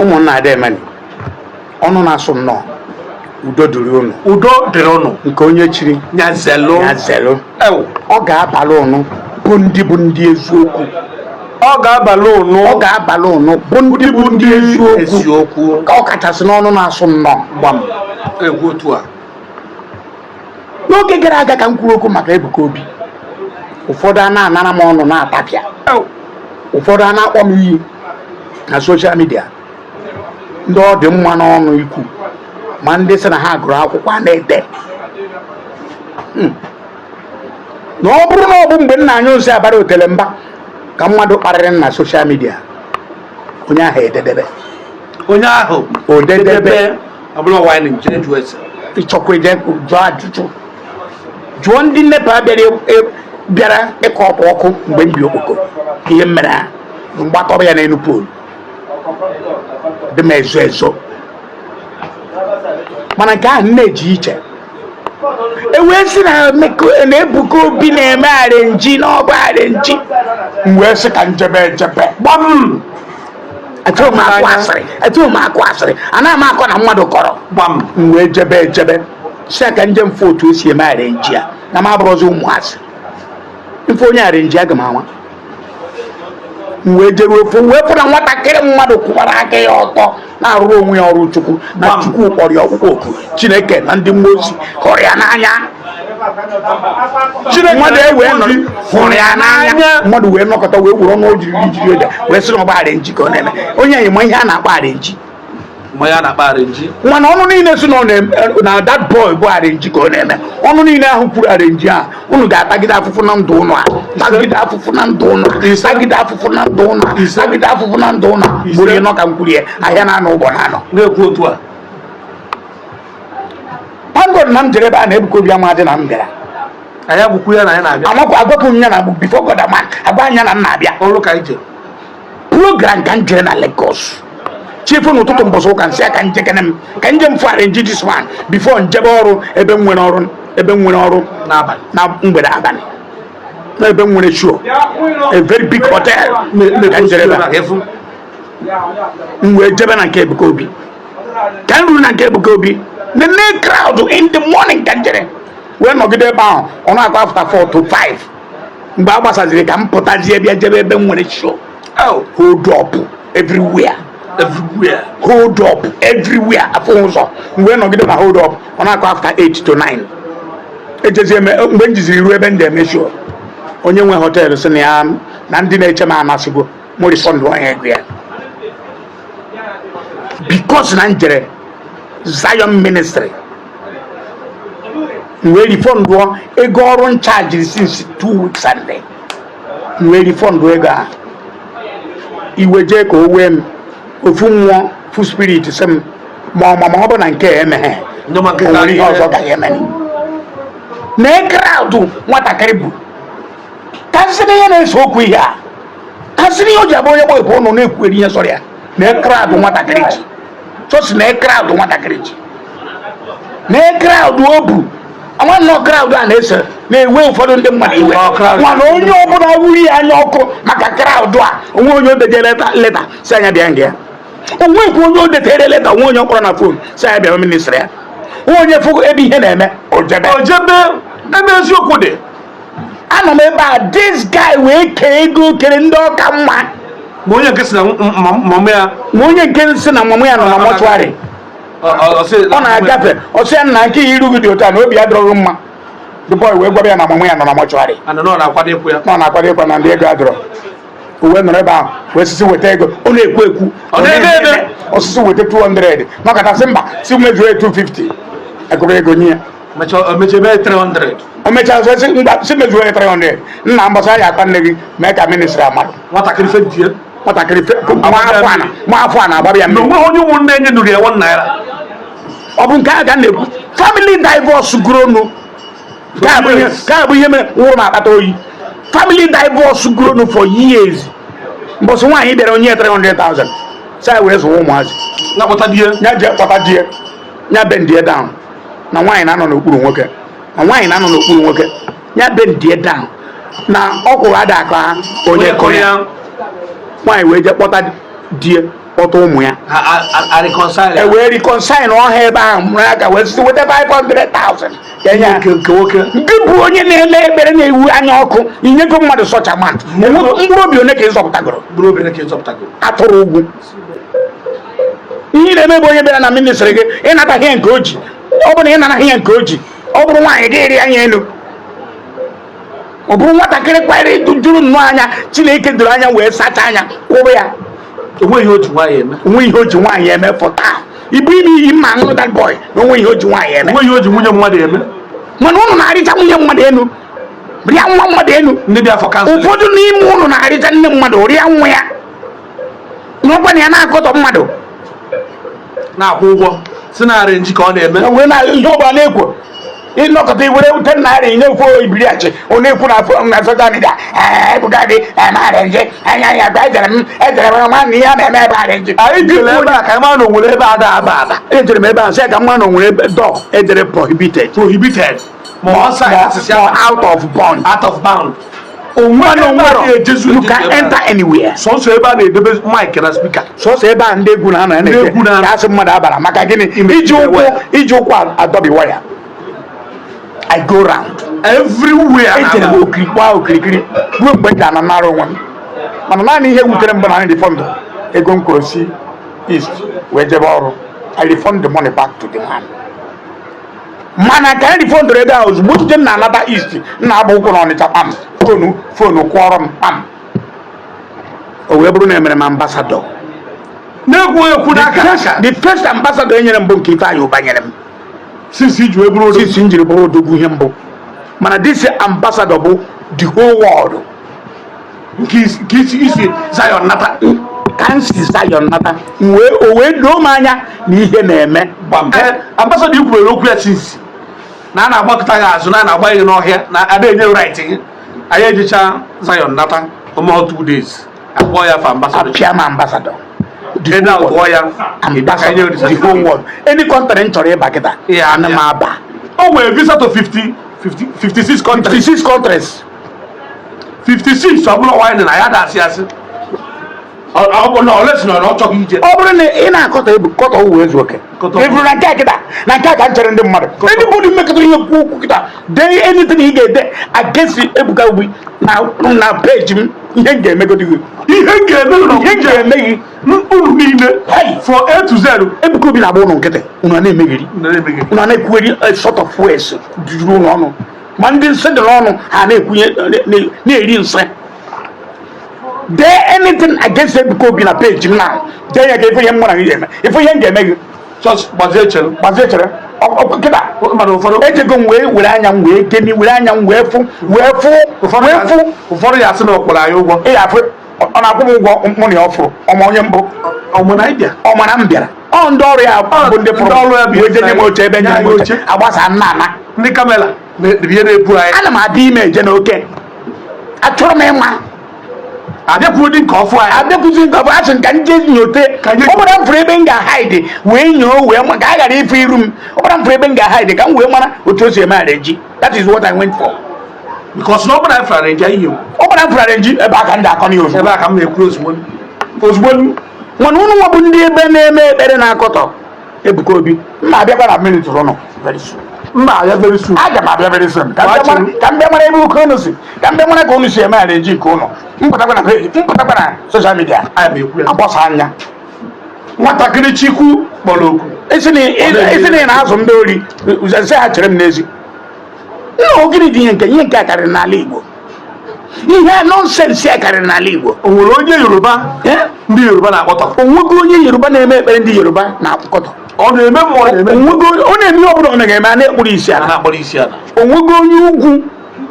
Ụmụnna, ademeni ọnụ na-asụ nnọọ. Udo dịrị unu. Udo dịrị unu. Nke onye chiri, nya zelu. Ya zelu. Ewu. Ọ ga-abalị ụnụ bụ ndị bụ ndị eziokwu. Ọ ga-abalị unu. Ọ ga-abalị ụnụ bụ ndị bụ ndị eziokwu. Eziokwu. Ka ọ kachasị n'ọnụ na-asụ nnọọ. Gbam, egwu otu a. N'oge gara aga ka m kwuru okwu maka Ebuka Obi, ụfọdụ a na-anara m ọnụ na-atapịa. Ewu. Ụfọdụ a na-akpọ m iyi na social media, ndị ọ dị mma n'ọnụ ikwu, ma ndị sị na ha gụrụ akwụkwọ a na-ede. Na ọ bụrụ na ọ bụ mgbe nna anyị ozi abara otele mba ka mmadụ kparịrị m na social media, onye ahụ ededebe. Onye ahụ odedebe. Ọ bụla wine jee jụọ ese. Ịchọkwa ije jụọ ajụjụ, jụọ ndị NEPA bịara bịara ịkọ ọkụ ọkụ mgbe m bi okpoko, ihe m mere ha mgbatọrọ ya n'elu pole dị m ezo ezo. Mana nke ahụ nne ji iche e wee sị na na Ebuka Obi na-eme arrange na ọ bụ arrange. M wee sị ka njebe ejebe. Gbam. Achọghị m akụ asịrị, achọghị m akụ asịrị, anaghị m akọ na mmadụ kọrọ. Gbam. M wee jebe ejebe, si ka njem fụ otu esi eme arrange a, na m abụrụzi ụmụazị mfe onye arrange aga m ama. M wee jeruo ofu wee fụ na nwatakịrị mmadụ kwụbara aka ya ọtọ na-arụrụ onwe ya ọrụ Chukwu na Gbam. Chukwu kpọrọ ya ọkpụkpọ oku. Chineke na ndị mmụọ ozi hụrụ ya n'anya. Chineke mmadụ e wee nọ hụrụ ya n'anya. N'anya. Mmadụ wee nọkọta wee were ọnụ o jiri jiri ede wee sị na ọ bụ arrange ka ọ na-eme. Onye anyị ma ihe a na-akpọ arrange. Ma ya na-akpa arrange. Mana ọnụ niile si na ọ na that boy bụ arrange ka ọ na-eme, ọnụ niile ahụ kwuru arrange a, unu ga-atagide afụfụ na ndụ ụnụ a, tagide afụfụ na ndụ ụnụ a, tagide afụfụ na ndụ ụnụ a, tagide afụfụ na ndụ ụnụ a. Gburu ịnọ ka m kwuru ya, ahịa na-anọ ụgbọ na-anọ. Na-ekwu otu a. Thank God na m jere ebe a na Ebuka Obi amadị na m bịara. Anyị agwụkwu ya na anyị na-abịa. Amakwa agwapụ m ya na before God and man, agwa anya na m na-abịa. Ọrụ ka anyị jere. Program ka m jere na Lagos chifu n'ụtụtụ mbọsị ụka, nsị ka njekene m ka njem fụ arrange this one before njebe ọrụ ebe m nwere ọrụ, ebe m nwere ọrụ n'abalị. Na mgbede abalị na ebe m nwere show, a very big hotel ka m jere ebe a. Maka efu. M wee jebe na nke Ebuka Obi. Ka m ruru na nke Ebuka Obi, the main crowd in the morning ka m jere wee nọgide ebe ahụ, ọ na-akọ after 4 to 5. Mgbe a gbasaziri ka m pụtazie bịa jebe ebe m nwere show, Oh, hold up everywhere. Everywhere. Hold up everywhere, afọ ụzọ. M wee nọgide na hold up, ọ na-akọ after 8 to 9. Ejezie mgbe m jiziri ruo ebe m ga-eme show, onye nwe hotel sị na ya na ndị na-eche m amasịgo m refund onye ego ya, because na m jere Zion Ministry. M wee refundụọ ego ọrụ m chargeri since 2 weeks and m wee refund ego ahụ. Iwe jee ka o wee m ofu mmụọ fu spirit sị m ma ọ ma ọ bụ na nke a emeghe Ndị ma nke o nwere ihe ka- ọzọ gaghị eme na crowd nwatakịrị bụ ka nsị na ihe na-ese okwu ihe a, ka nsị na ihe o ji abụ onye gbọghọ ụnụ na-ekwugheri ihe sọrọ ya na crowd nwatakịrị ji chọsi na crowd nwatakịrị ji na crowd o bu ama nnọọ. Crowd a na-ese na-ewe ụfọdụ ndị mmadụ iwe. Ọ, crowd. Mana onye ọbụla wuri ya anya ọkụ maka crowd a, onwe onye o deje letter, letter si anya bịa nga ya, onwekwa onye o detere letter, onwe onye ọ kpọrọ na phone si anya bịa ministry ya, onwe onye fụ ebe ihe na-eme o jebe. O jebe ebe eziokwu dị. Anọ m ebe a, this guy wee kee ego kere ndị ọka mma. Ma onye nke si na mama ya Ma onye nke si na mama ya nọ na mortuary. Ọ sị Ọ na-agafe, ọ sị ya, nna, nke iru gị dị otu a na obi ya dọrọ mma. The boy wee gwara ya na mama ya nọ na mortuary. Ana na ọ na-akwado ịkwụ ya. Na ọ na-akwado ịkwa na ndị ego adọrọ. O wee nọrọ ebe ahụ wee sisi weta ego. Ọ na-ekwu ekwu. Ọ na-ebe ebe. Osisi weta 200, nọkọta sị mba, si mezuo 250, agụrụ ego nye ya. Mechaa mechaa mee 300. O mechaa sị mba, si mezuo ya 300. Nna, mbọsa ya akpa nne gị mee ka ministry amara. Nwatakịrị fentie. Nwatakịrị nwa afọ a nwa afọ a na-agbara ya na mmiri. onweghị onye ụmụnne enye nụrụ ya ₦1. Ọ bụ nke a ka m na-ekwu, family divorce guronu. Nke a bụ ihe nke a bụ ihe mere nwụrụ m akpata oyi. Family divorce guronu for years. Mbọsị nwaanyị bịara onye 300,000 si ya wee zụwa ụmụazị. Napụta di ya. Ya jee kpọta di ya, ya bendie down na nwaanyị na-anọ n'okpuru nwoke, na nwaanyị na-anọ n'okpuru nwoke, ya bendie down na ọkwụrụ ada aka onye kụrụ ya. Nwaanyị wee jee kpọta di ya. Kpọta ụmụ ya. Ha reconcile. E wee reconcile ọha ebe ahụ mụrụ aka wee sị weta 500,000 ka enye ha. Nke nwoke. Ndị bụ onye na-ele ekpere na-ewu anya ọkụ, inyego mmadụ such amount, mkpụrụ obi one ka ị zọpụtagoro? Mkpụrụ obi ka ị zọpụtagoro? Atụrụ ugwu, ihe ị na-eme bụ onye bịara na ministry gị, ịnata ihe nke o ji. Ọ bụrụ na ị nara ihe nke o ji, ọ bụrụ nwaanyị gị eri anya elu, ọ bụrụ nwatakịrị kwere juru nnọọ anya, Chineke doro anya wee sacha anya kwụrụ ya. Onweghị ihe otu nwaanyị eme. Onwe ihe o ji nwaanyị eme fọta ibu ime iyi mma aṅụrụ that boy na onwe ihe o ji nwaanyị eme. Onweghị ihe o ji nwunye mmadụ eme. Mana ụnụ na-arịcha nwunye mmadụ elu, rịa nwa mmadụ elu. Ndị bịa for counseling. Ụfọdụ n'ime ụnụ na-arịcha nne mmadụ, rịa nwa ya, n'ọkwa na ya na-akọtọ mmadụ. Na-akwụ ụgwọ si na arrange ka ọ na-eme. Wee na ihe ọbụla na-ekwo ịnọkọta iwere ₦10 nye ofu ibiriachi, ọ na-ekwu na phone na social media, "Ebuka dị eme arrange anya ya bịa." Ejere m, ejere m ma na ihe a na-eme ebe arrange. Anyị jere ebe a ka anyị mara na o nwere ebe ada aba aba. Ejere m ebe a sị ya ka m mara na o nwere ebe door edere prohibited. Prohibited ma ọ sa asịsị. Ma out of bound. Out of bound. Onwere ebe a onwere na-ejezu you ejezu can ebe a. enter anywhere. Sọsọ ebe a na-edebe mic na speaker. Sọsọ ebe a ndị egwu na-anọ ya Ndị na-eke egwu na-anọ. ka asị mmadụ abara maka gịnị? Iji ụkwụ adọbi waya. I go round everywhere. Ejere m okiri gbaa okirikiri ruo mgbe m ji ana nara onwe m. Mana naanị ihe wutere m bụ na anyị refund ego m kwuru si east wee jebe ọrụ. I refund the money back to the man, mana ka anyị refundụrụ ego ahụ, ozugbo ojije m na-anata east, m na-agba ụkwụ na Ọnịcha, kpam, phone kwụọrọ m kpam. O wee bụrụ na emere m ambassador. Na-ekwu ekwu n'aka aka. The first ambassador e nyere m bụ nke Ifeanyị Ụba nyere m. Since iji wee bụrụ odogwu. Since m jiri bụrụ odogwu, ihe mbụ. Mana this ambassador bụ the whole world. Nke isi Zion nata. Ka m si Zion nata, m wee o wee doo m anya na ihe na-eme. Gbam. Ee, ambassador i kwuru okwu ya since na a na-agbakọta gị azụ, na a na-agba gị n'ọhịa, na ada enye right gị. Anyị ejicha Zion nata ọmụ 2 days, akpọọ ya fa ambassador. Apịa m ambassador. Ị na-akpọ ya. Ambassador the whole world. Any country m chọrọ ịba kịta, ana m aba. O nwere visa to 50 50 56 countries. 56 countries. 56. Ọ bụrụ nwaanyị na ya da-asị asị, ọ bụ na olesi na ọ chọghị ije. Ọ bụrụ na ị na-akọtọ ebu kọtọ uwe ezu oke. Kọtọ. Ị bụrụ na nke a kịta na nke a ka m chere ndị mmadụ, anybody mekọtara ihe kwu okwu kịta, dee anything ị ga-ede against Ebuka Obi na page m, ihe m ga-emegodi gị. Ihe m ga-eme ụlọ. Ihe m ga-eme gị. Unu niile. Hey! From A to Z. Ebuka Obi na-agba ụnụ nkịtị, unu a na-emegheri. Na-emegheri. Unu a na-ekwugheri a sort of words juru ụlọ ọnụ, ma ndị nsị dị n'ọnụ ha na-ekwunye na-eri nsị. Dee anything against Ebuka Obi na page m na dee ya ka ife ihe m gwara gị ga-eme, ife ihe m ga-eme gị. Just gbazie chere. Gbazie chere. Kịta mana ụfọdụ ejego m wee were anya m wee geni, were anya m wee fụ, wee fụ, ụfọdụ wee fụ. Ụfọdụ ya asị na ọ kwụrụ anyị ụgwọ. Ị ga-afụ ọ na-akwụ m ụgwọ, mụ na ya ọ fụrụ ọma onye mbụ. Ọmụ na ịbịa. Ọ mara m bịara, ọ ndị ọrụ ya bụ ndị fụrụ. Ndị ọrụ ya bụ wee jenye m oche ebe nye m nye anyị oche oche. Agbasa nna ana. Ndị camera na ihe na-ebu anyị. Ana m adị ime eje n'oke, achọrọ m ịma. Abịakwuo dị nke ọfụ anyị. Abịakwuzi nke ọbụ asị ka nje nyote. Ka nje- Ọ bụrụ m fụrụ ebe m ga-ahide wee nyoo wee ma ka a ghara ịfụ iru m. Ọ bụrụ m fụrụ ebe m ga-ahide ka m wee mara otu o si eme arrange. That is what I went for. Because na ọ bụrụ na anyị fara eji anyị ekwu. Ọ bụrụ m fụrụ arrange ebe a ka m ga-akọ n'ihe ozugbo. Ebe a ka m na-ekwu ozugbo ozugbo. Mana unu nwa bụ ndị ebe na-eme ekpere na-akọtọ Ebuka Obi, mma abịakwa na minute ụnụ very soon. Mba, ya very soon. Aga m abịa very soon ka m bịa mara ebe ụka unu si, ka m bịa mara ka unu si eme arrange nke unu. Mpụtakwa na page, mpụtakwa na social media. Anyị ma ekwu ya. Agbasa anya. Nwatakịrị Chukwu kpọrọ oku. Isi na isi na ị na-azụ ndị ori, nsị ha chere m n'ezi nna. Ogiri dị ihe nke a karịrị n'ala Igbo, ihe nonsense a karịrị n'ala Igbo. O nwere onye Yoruba? Eh? Ndị Yoruba na-akpọtọ. Onwego onye Yoruba na-eme ekpere ndị Yoruba na-akpọtọ? Ọ na-eme mmụọ na-eme. Onwego ọ na-eme ihe ọbụla ọ na-eme, a na-ekpuru isi a ala. Na-akpọrọ isi ala. Onwego onye ugwu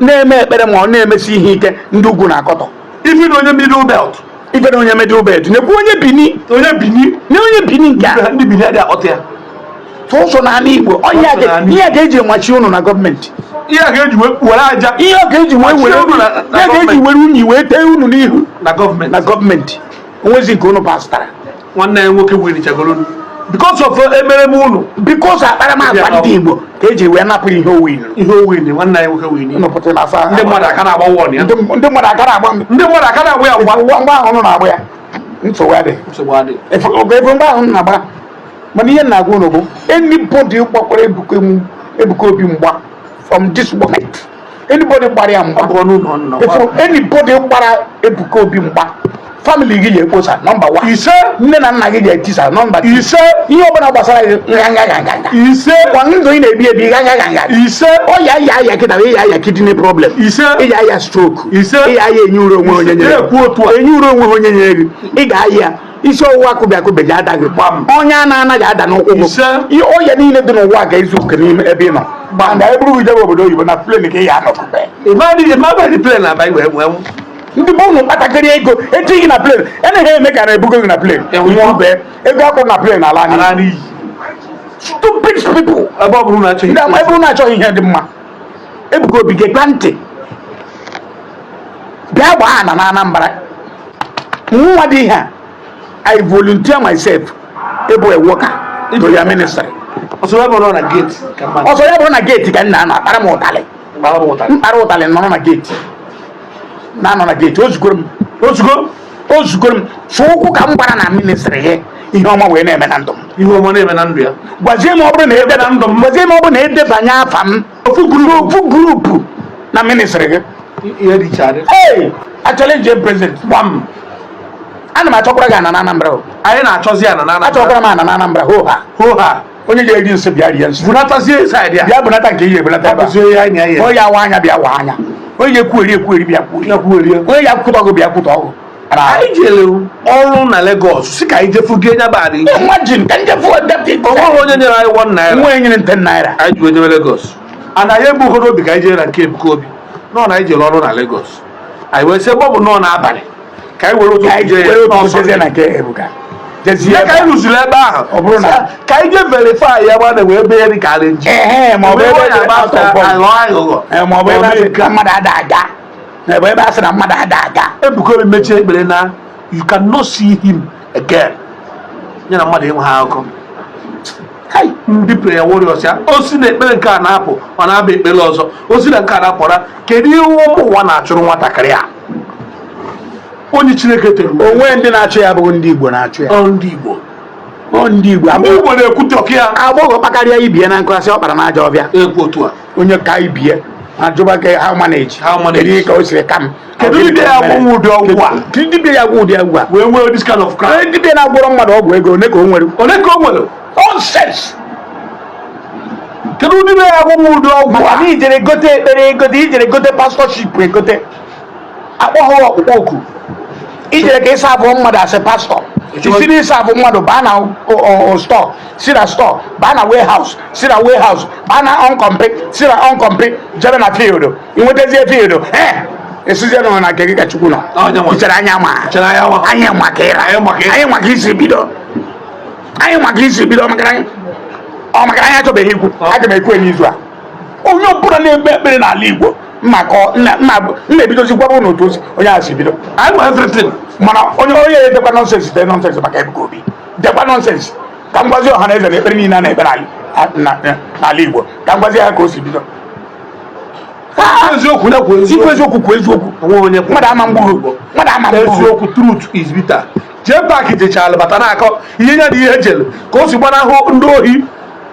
na-eme ekpere ma ọ na-emesi ihe ike ndị ugwu na-akọtọ? Ifi na onye middle belt. Ife na onye middle belt na-ekwu, onye Bini. Onye Bini. Na onye Bini nke a. Ndị Bini adịghị akpọta ya. Sọsọ n'ala Igbo onye Sọsọ n'ala ihe a ga-eji machi unu na gọọmenti. Ihe a ga-eji wee were aja. Ihe ọ ga-eji wee were Machie unu na ihe a ga-eji gọọmenti. were unyi wee tee unu n'ihu. Na gọọmenti. Na gọọmenti onwezi nke unu pastara. Nwanne ya nwoke werichagoro unu because of emereme unu. Because akparamagwa ndị Igbo ka eji wee napụ ihe owu ilu. Ihe o wini, nwanne ya nwoke wini. Unu pụtara na asa. Ndị mmadụ aka na-agba wọn ya. Ndị mmadụ aka na-agba. Ndị mmadụ aka na-agba ya mgba. Mgba mgbe ahụ unu na-agba ya. Nsogbu adịghị. Nsogbu adịghị. Ebe mgbe ahụ m na-agba, mana ihe m na-agwa unu bụ, anybody gbakwara Ebuka Obi mgba from this moment, anybody gbara ya mgba, Ọ bụrụ n'ụlọ nọ. If anybody gbara Ebuka Obi mgba, family gị ga-ekposa, number one. Ise. Nne na nna gị ga-etisa, number two. Ise. Ihe ọbụla gbasara gị, nga nga nga nga nga. Ise. Kwa ndụ ị na-ebi ebi, nga nga nga nga. Ise. Ọya ya aya kịta, ịya aya kidney problem, Ise. ịya aya stroke, Ise. ịya aya enye ure onwe onye nyere. Na-ekwu otu a. Enye ure onwe onye nyere gị, ị ga-aya ya. Isi ọwụwa akụbi akụbe ji ada gị. Gbam. Ọnya a na-anaghị ada n'ụkwụ gị. Ise. Ihe ọya niile dị n'ụwa ga-ezu oke n'ime ebe ị nọ. And eburu gị jebe obodo oyibo, na plane ka ị ya anọkụbe. Ịmadị plane aba wee nwee. Ndị be unu kpatakịrị ego etighi na plane, anaghị eme ka na-ebugo gị na plane. Enwụọ. Nwụọ ego akwụ na plane ala Ala n'iyi. n'iyi. Stupid people. Ebe ọ bụrụ na achọghị. Ndị ama ebe unu achọghị ihe dị mma. Ebuka Obi, gekwa ntị, bịa gbaa ana na Anambra. Nwa dị ihe a, I volunteer myself ịbụ a worker to your ministry. Ọsọ ebe ọ nọ na gate ka mmadụ. Ọsọ ya bụrụ na gate ka m na-anọ akpara m ụtalị. Gbara m ụtarị. Mkpara ụtalị nọrọ na gate, na-anọ na gate, ozugoro m. Ozugbo. Ozugoro m. So ụkwụ ka m gbara na ministry gị, ihe ọma wee na-eme na ndụ m. Ihe ọma na-eme na ndụ ya. Gwazie m, ọ bụrụ na ede na ndụ m. Gwazie m, ọ bụrụ na edebanye afa m Ofu group. ofu group na ministry gị, Ihe dị iche adị. Hey, I challenge you, president. Gbam. Ana m achọkwara gị ana na Anambra o. Anyị na-achọzi ana na Anambra. Achọkwara m ana na Anambra ho ha. Ho ha. Onye ga-eri nsị, bịa rie nsị. Bunatazie side ya. Bịa bunata nke ihe ebulata ebe a. Kụzie ihe anyị na-enye. Onye awa anya, bịa wa anya. Onye ga-ekwueri ekwueri, bịa kwueri. Ya kwuerie. Onye ya kwutọ ọgụ, bịa kwutọ ọgụ. Anyị jere ọrụ na Lagos si ka anyị jefu gị nya bad. Imagine ka nje fụ deputy. O nweghị onye nyere anyị ₦1. Nwa enyere ₦10. Anyị ji wee jebe Lagos and anyị egbughị n'obi ka anyị jere na nke Ebuka Obi nọ na anyị jere ọrụ na Lagos. Anyị wee sị ebe ọ bụ nọọ n'abalị, ka anyị were Ka anyị ụtụtụ jee were ụtụtụ n'ọsọ. Jezie na nke Ebuka, jezie. Ya ka anyị rụziri ebe ahụ, Ọ bụrụ na- ka anyị jee verify ya gba na wee ebe ya dị ka arrange. Ehe, ma ọ bụ ebe dị out of bounds. Aghọ aghụghọ. Ee, ma ọ bụ ebe a sị na mmadụ ada aga, ma ọ bụ ebe a sị na mmadụ ada aga. Ebuka Obi mechie ekpere na you cannot see him again, ya na mmadụ enwe ha akụkọ. Hai. Ndị prayer warriors ya, o si na ekpere nke a na-apụ, ọ na-aba ekpere ọzọ, o si na nke a na-apụra. Kedu ihe ụmụ ụwa na-achụrụ nwatakịrị a, onye Chineke tere ude? Onwe ndị na-achụ ya abụghị ndị Igbo na-achụ ya. Ọ ndị Igbo. Ọ ndị Igbo. Ndị Igbo na-ekwutọkị ya. Agbọghọ kpakarịa ibie na nkụasị, ọ kpara n'ajọ ọbịa. Ekwu otu a. Onye ka ibie ajụba ka how manage. How manage? Kedu ka o siri ka m? Kedu dibịa ya agwọnwụ ụdị ọgwụ a? Kedu dibịa ya agwọ ụdị ọgwụ a wee nwee this kind of crime? Onye dibịa na-agwọrọ mmadụ ọgwụ ego, one ka o nwere? Ole ka o nwere? Nonsense. Kedu dibịa ya agwọnwụ ụdị ọgwụ Maka a? na ijere gote ekpere egote, ijere gote pastorship egote, akpọghị ọkpụkpọ oku ijere ka ịsa abụọ mmadụ asị pastor, isi na ịsa abụ mmadụ baa na store, si na store baa na warehouse, si na warehouse baa na uncompi, si na uncompi jebe na field, inwetazie field, eh, esizie nọ na nke gị ka Chukwu nọ. Onye nwe. Ichere anya ma Chere anya ma. Anyị ma ka ịra. Anyị ma ka ịra. Anyị ma ka isi bido, anyị ma ka isi bido, maka anyị ọ maka anyị achọbeghị ikwu. Aga m ekwu n'izu a, onye ọbụla na-ekpe ekpere n'ala Igbo, maka nna nna ebidozi gwaba ụnụ otu osi onye ahụ si bido. Anyị ma everything. Mana onye edekwa nonsense, dee nonsense maka Ebuka Obi, dekwa nonsense, ka m gwazi ọha na eze na ekpere niile a na-ekpe n'ala Igbo, ka m gwazi ya ka o si bido. Eziokwu na kwuo. Ikwu Eziokwu. Eziokwu, kwuo eziokwu. Onwe onye Mmadụ ama mgburu, mmadụ ama mgburu. Eziokwu, truth is bitter. Jee paaki jechala bata na-akọ ihe ya na ihe jere ka o si gbanahụ ndị ohi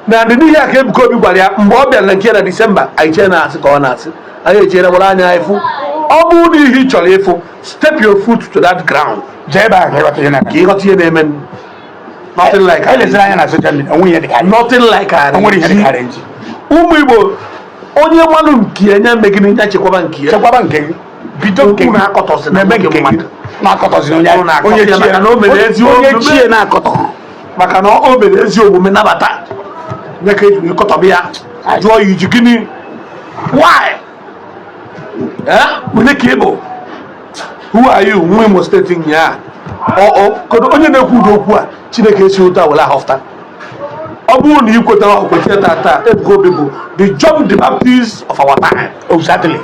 na ndị n'ihe a ka Ebuka Obi gwara ya mgbe ọ bịara na nke ya na Disemba. Anyị chee na-asị ka ọ na-asị, anyị echere were anya anyị fụ. Ọ bụrụ na ihe ị chọrọ ịfụ, step your foot to that ground. Jee ebe ahụ ka ịghọta ihe na-eme. Ka ịghọta ihe na-eme. Nothing like Eleziri anya na social media, onwe ihe dị ka anyị. Nothing like O nwere ihe dị ka arrange. Arrange. Ụmụ Igbo, onye mmanụ nke ya nya megide ya, chekwaba nke ya. Chekwaba nke gị, bido nke Okwu gị. na-akọtọsị na Na-eme nwoke nke gị mmadụ. Na-akọtọzi onye Okwu na-akọtọ onye ya chie maka na o mere ezi onye omume. chie na-akọtọ. Maka na o mere ezi omume nabata ya ka eji wee kọtọba ya, jụọ ya iji gịnị, why? Eh? Onye ka ị bụ? Who are you? Nwa Imo Steeti nyaa ọ kedu onye na-ekwu ụdị okwu a? Chineke esi ụtọ a were ahọfta. Ọ bụrụ na ị kwetara okwete taa taa, Ebuka Obi bụ the John the Baptist of our time. Exactly.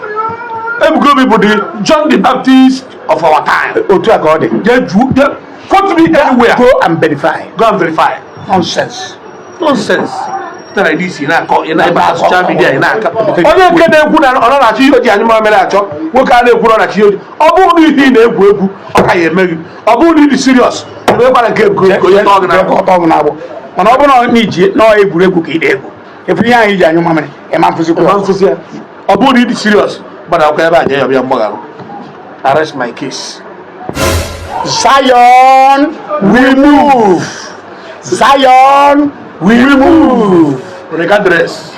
Ebuka Obi bụ the John the Baptist of our time. Otu a ka ọ dị. Jee juo, jee quote me anywhere. Go and verify. Go and verify. Nonsense. Nonsense. Pụtara isi na-akọ, ị na-ebe social media, ị na-aka onye nke na-ekwu na ọ na-achọ ihe o ji anyụ mamịrị achọ. Nwoke a na-ekwu na ọ na-achọ ihe o ji, ọ bụrụ na ihe ị na-egwu egwu, ọ ka ya eme gị. Ọ bụrụ na ị dị serious, mgbe ị gbara nke nke onye tọọ gị na Ka ọ tọọ gị n'agbụ. Mana ọ bụrụ na iji nọọ egwuregwu ka ị na-egwu efu, ihe ahụ iji anyụ mamịrị, ịma mfụzikwa. Ịma mfụsị ya. Ọ bụrụ na ị dị serious, gbara akwụkwọ ebe a, nye ya ọbịa mgbaghara. Arrest my case. Zion, we move. Zion, we move. Regardless.